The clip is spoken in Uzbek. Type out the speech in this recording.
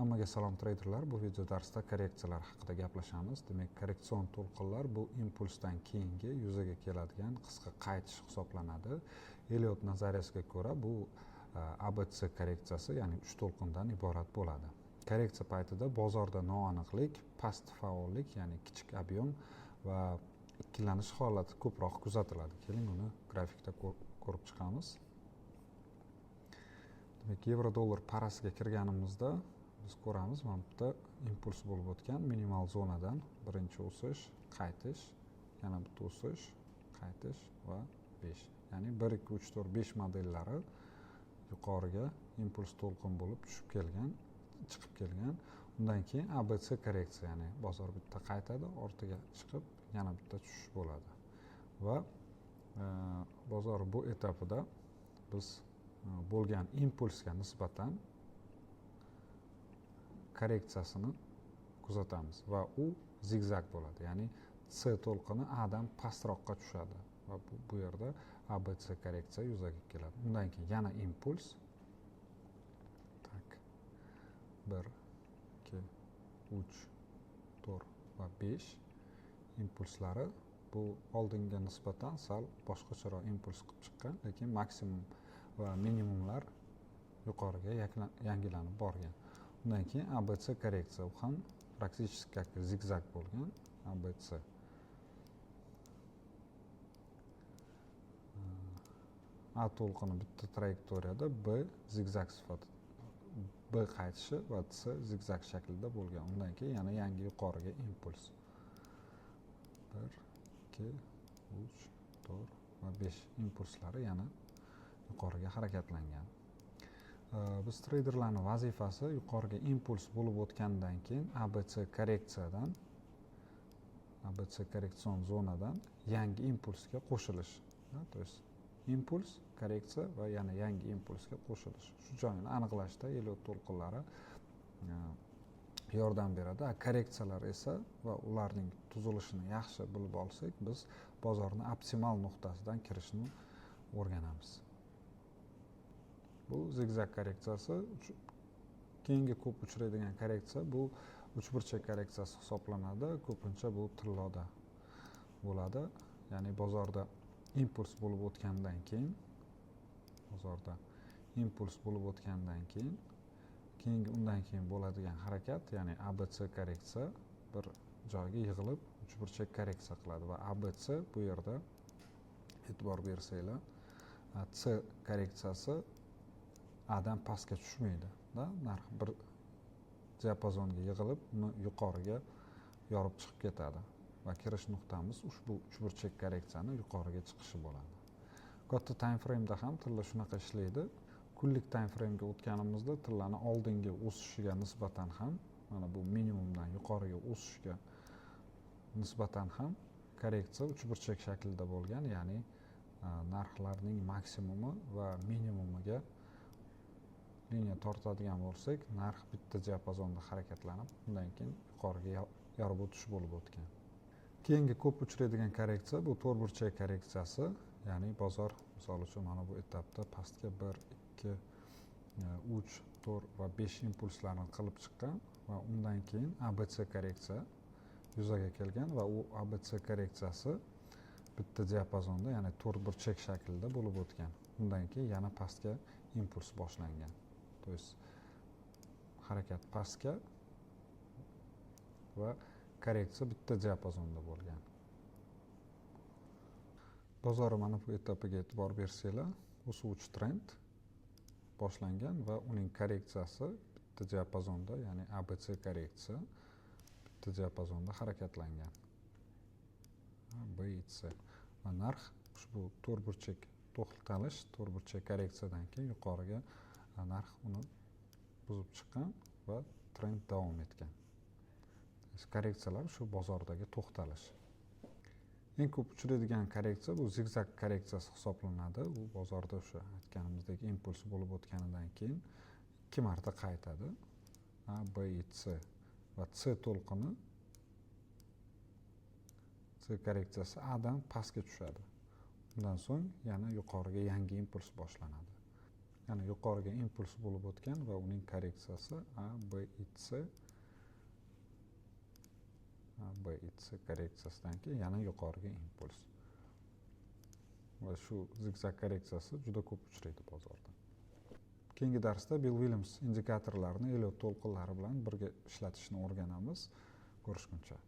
Hammaga salom, treyderlar. Bu video darsda korreksiyalar haqida gaplashamiz. Demak, korreksion to'lqinlar bu impulsdan keyingi yuzaga keladigan qisqa qaytish hisoblanadi. Elliot nazariyasiga ko'ra, bu ABC korreksiyasi, ya'ni 3 to'lqindan iborat bo'ladi. Korreksiya paytida bozorda noaniqlik, past faollik, ya'ni kichik объем va ikkilanish holati ko'proq kuzatiladi. Keling, uni grafikda ko'rib chiqamiz. Demak, yevro dollar parasiga kirganimizda biz ko'ramiz, mana bu yerda impuls bo'lib o'tgan minimal zonadan birinchi o'sish, qaytish, yana bitta o'sish, qaytish va 5. Ya'ni 1, 2, 3, 4, 5 modellari yuqoriga impuls to'lqin bo'lib tushib kelgan, chiqib kelgan. Undan keyin ABC korreksiya, ya'ni bozor bitta qaytadi, ortiga chiqib yana bitta tushish bo'ladi. Va bozor bu etapida biz bo'lgan impulsga nisbatan korreksiyasini kuzatamiz va u zigzag bo'ladi, ya'ni C to'lqini A dan pastroqqa tushadi va bu yerda ABC korreksiya yuzaga keladi. Undan keyin yana impuls, tak, 1, 2, 3, 4 va 5 impulslari bu oldinga nisbatan sal boshqacharoq impuls qilib chiqqan, lekin maksimum va minimumlar yuqoriga yangilanib borgan. Undan keyin ABC korreksiya, u ham практически как zigzag bo'lgan ABC. A to'lqini bitta trayektoriyada, B zigzag sifatida, B qaytishi va C zigzag shaklida bo'lgan. Undan keyin yana yangi yuqoriga impuls. 1, 2, 3, 4 va 5 impulslari yana yuqoriga harakatlangan. Biz treyderlarning vazifasi yuqoriga impuls bo'lib o'tgandan keyin ABC korreksiyadan, ABC korreksion zonadan yangi impulsga qo'shilish. То есть impuls, korreksiya va yana yangi impulsga qo'shilish. Shu joyini aniqlashda Elliot to'lqinlari yordam beradi. Korreksiyalar esa va ularning tuzilishini yaxshi bilib olsak, biz bozorni optimal nuqtasidan kirishni o'rganamiz. Bu zigzag korreksiyasi. Keyingi ko'p uchraydigan korreksiya bu uchburchak korreksiyasi hisoblanadi. Ko'pincha bu tilloda bo'ladi. Ya'ni bozorda impuls bo'lib o'tgandan keyin, bozorda impuls bo'lib o'tgandan keyin, keyingi undan keyin bo'ladigan harakat, ya'ni ABC korreksiya bir joyga yig'ilib uchburchak korreksiya qiladi va ABC bu yerda e'tibor bersanglar, C korreksiyasi A dan pastga tushmaydi, da narx bir diapazonga yig'ilib, uni yuqoriga yorib chiqib ketadi va kirish nuqtamiz ushbu uchburchak korreksiyani yuqoriga chiqishi bo'ladi. Katta time frame'da ham tilla shunaqa ishlaydi. Kunlik time frame'ga o'tganimizda tillani oldingi o'sishiga nisbatan ham, mana bu minimumdan yuqoriga o'sishga nisbatan ham korreksiya uchburchak shaklida bo'lgan, ya'ni narxlarning maksimumi va minimumiga liniya tortadigan bo'lsak, narx bitta diapazonda harakatlanib, undan keyin yuqoriga yorib o'tish bo'lib o'tgan. Keyingi ko'p uchraydigan korreksiya bu to'rtburchak korreksiyasi, ya'ni bozor misol uchun mana bu etapda pastga 1, 2, 3, 4 va 5 impulslarni qilib chiqqan va undan keyin ABC korreksiya yuzaga kelgan va u ABC korreksiyasi bitta diapazonda, ya'ni to'rtburchak shaklida bo'lib o'tgan. Undan keyin yana pastga impuls boshlangan. То есть harakat pastga va korreksiya bitta diapazonda bo'lgan. Bozor mana bu etapiga e'tibor bersanglar, o'suvchi trend boshlangan va uning korreksiyasi bitta diapazonda, ya'ni ABC korreksiya bitta diapazonda harakatlangan. A, B, C va narx ushbu to'rtburchak to'xtalish, to'rtburchak korreksiyadan keyin yuqoriga narx uni buzib chiqqan va trend davom etgan. Korreksiyalar shu bozordagi to'xtalish. Eng ko'p uchraydigan korreksiya bu zigzag korreksiyasi hisoblanadi. U bozorda o'sha aytganimizdek impuls bo'lib o'tganidan keyin 2 marta qaytadi. A, B, C va C to'lqini, C korreksiyasi A dan pastga tushadi. Undan so'ng yana yuqoriga yangi impuls boshlanadi. Yana yuqoriga impuls bo'lib o'tgan va uning korreksiyasi A, B, I, C, A, B, I, C korreksiyasidan keyin yana yuqoriga impuls. Va shu zigzag korreksiyasi juda ko'p uchraydi bozorda. Keyingi darsda Bill Williams indikatorlarini Elliot to'lqinlari bilan birga ishlatishni o'rganamiz. Ko'rishguncha.